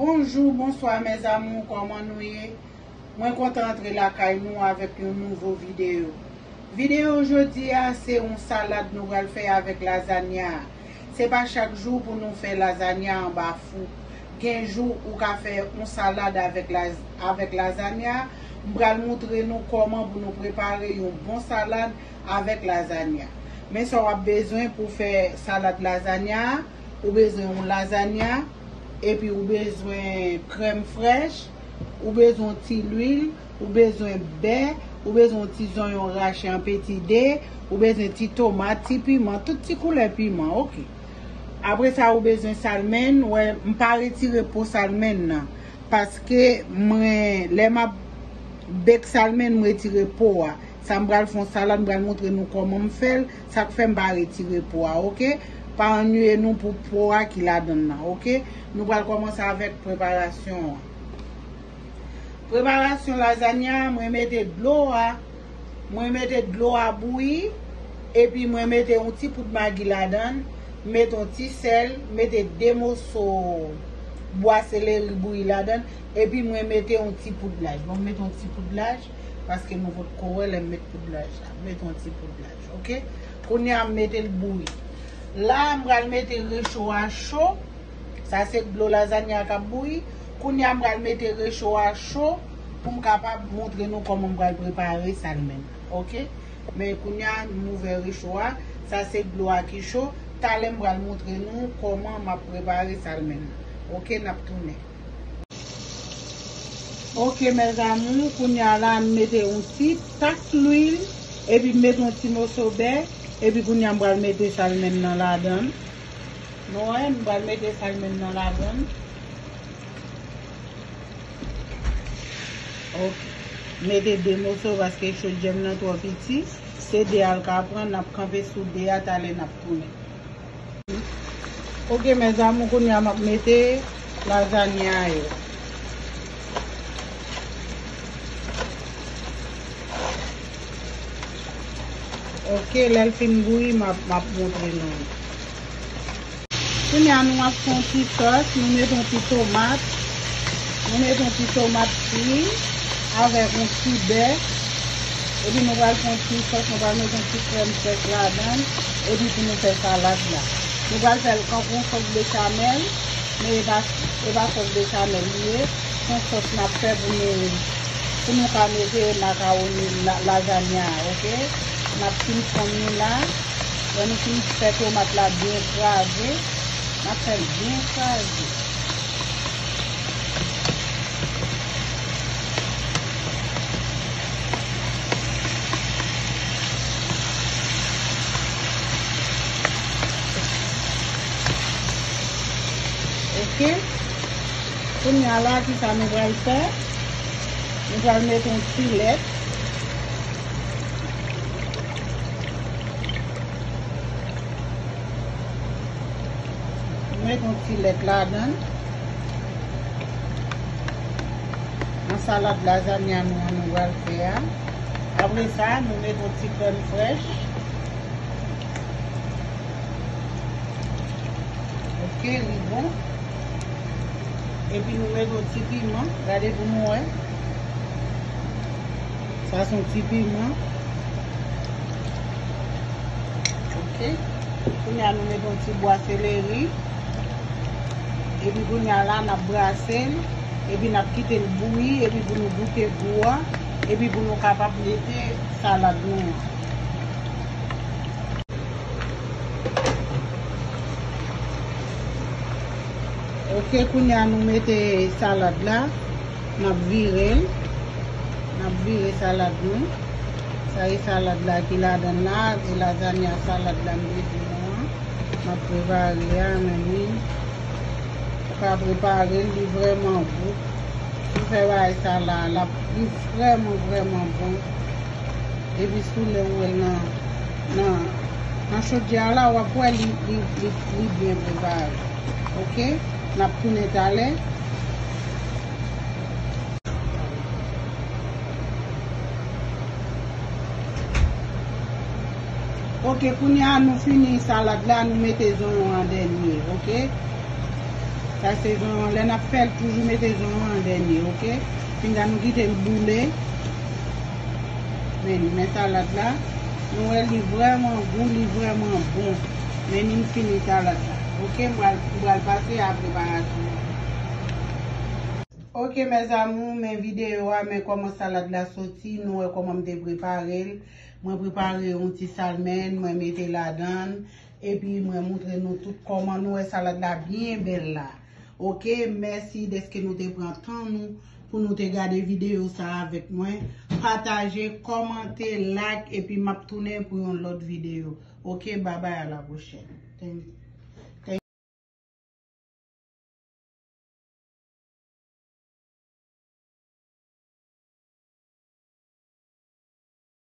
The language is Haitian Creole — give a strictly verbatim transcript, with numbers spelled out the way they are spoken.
Bonjou, bonswa, mes amours, kòman nou ye? Mwen kontan antre lakay nou avèk yon nouvo videyo. Videyo jodi a, se yon salad nou pral fè avèk lazanya. Se pa chak jou pou nou fè lazanya anba fou. Gen jou ou ka fè yon salad avèk la, avèk lazanya. M pral moutre nou kòman pou nou prepare yon bon salad avèk lazanya. Men sa w ap bezwen pou fè salad lazanya a, ou bezwen yon lazanya, epi ou bezwen krèm frèch, ou bezwen yon ti lwil, ou bezwen bè, ou bezwen yon ti zonyon rache an peti de, ou bezwen ti tomat, ti piman, tout ti koulè piman, oke. Apre sa, ou bezwen salmèn, wè, m pa retire po salmèn nan, paske mwen, lè m ap bake salmèn, m retire po a. Sa m pral fè yon salad, m pral moutre nou kòman m fè l, sa k fè m pa retire po a, oke? Pa annuiye nou pou po a ki ladan l nan, oke? Nou pral kòmanse avèk preparasyon an. Preparasyon lazanya, mwen mete dlo a, mwen mete dlo a bouyi, epi mwen mete yon ti poud magi ladan l, mete yon ti sèl, mete de moso bwa seleri bouyi ladan l, epi mwen mete yon ti poud laj. Bon, mete yon ti poud laj, paske nou potko wè lè m met poud laj la. Mete yon ti poud laj, oke? Kounye a, m mete l bouyi. La, m pral mete recho a cho. Sa se dlo lazanya k ap bouyi. Kounye a, m pral mete recho a cho pou m kapab moutre nou kòman m pral prepare salmèn. Oke? Men kounye a, m ouvè recho a. Sa se dlo a ki cho. Talè, m pral moutre nou kòman m ap prepare salmèn nan. Oke, n ap tounen. Oke, mes amours, kounye a la, m mete yon ti tas lwil, epi m mete yon ti moso bè, epi kounye a m pral mete salmèn nan ladan l. Nou wè, m pral mete salmèn nan ladan l. Oke. Mete de moso paske chodyè m nan twò piti. Se de a l ka pran, n ap kanpe sou de a, talè n ap tounen. Oke, mes amours, kounye a m ap mete lazanya yo. Oke, lè l fin bouyi, m ap, m ap montre nou. Kounye a, nou ap fè yon ti sòs, nou mete yon ti tomat, nou mete yon ti tomat fri avèk yon ti bè. Epi nou pral fè yon ti sòs, nou pral mete yon ti krèm frèch ladan l, epi pou nou fè salad la. Nou pral fè l tankou yon sòs bechamèl, men e pa, e pa sòs bechamèl li ye. Se yon sòs n ap fè pou nou, pou nou ka mete makawoni la, lazanya a, oke? N ap fin fonn li la. Lè nou fin fè tomat la byen kraze, n ap fè l byen kraze. Oke. Kounye a la, ki sa nou pral fè? Nou pral mete yon ti lèt. Nou mete yon ti lèt ladan l. Nan salad lazanya nou an nou pral fè a. Apre sa, nou mete yon ti krèm frèch. Oke, li bon. Epi nou mete yon ti piman. Gade pou nou wè. Sa se yon ti piman. Oke. Kounye a nou mete yon ti bwa seleri. Epi kounye a la, n ap brase l. Epi n ap kite l bouyi. Epi pou nou goute gou a. Epi pou nou kapab mete salad nou an. Oke, kounye a nou mete salad la. N ap vire l. N ap vire salad nou. Sa e salad la ki ladan la. E lazanya salad la m te di nou an. M ap prepare a, men li, ou ka prepare l, li vrèman gou. Si w fè bagay sa la, l ap, li vrèman, vrèman bon. Epi sou lè w wè l nan, nan, nan chodyè a la, w ap wè li, li, li, li byen prepare. Oke? N ap tounen talè. Oke, kounye a nou fini salad la, nou mete zonyon an dènye, oke? Sa se zonyon, lè n ap fè l, toujou mete zonyon an dènye, oke? Pinga nou kite l boule. Men li, men salad la. Nou wè li vrèman gou, li vrèman bon. Men li fini salad la. Oke, m pral, m pral pase a preparasyon an. Oke, mes amours, men videyo a, men kòman salad la soti, nou wè kòman m te prepare l. Mwen prepare yon ti salmèn, mwen mete ladan l, epi mwen montre nou tout kòman nou wè salad la byen bèl la. Oke, mèsi dèske nou te pran tan nou pou nou te gade videyo sa avèk mwen. Pataje, kòmante, like, epi m ap tounen pou yon lòt videyo. Oke, babay, a la pwochèn. Thank you.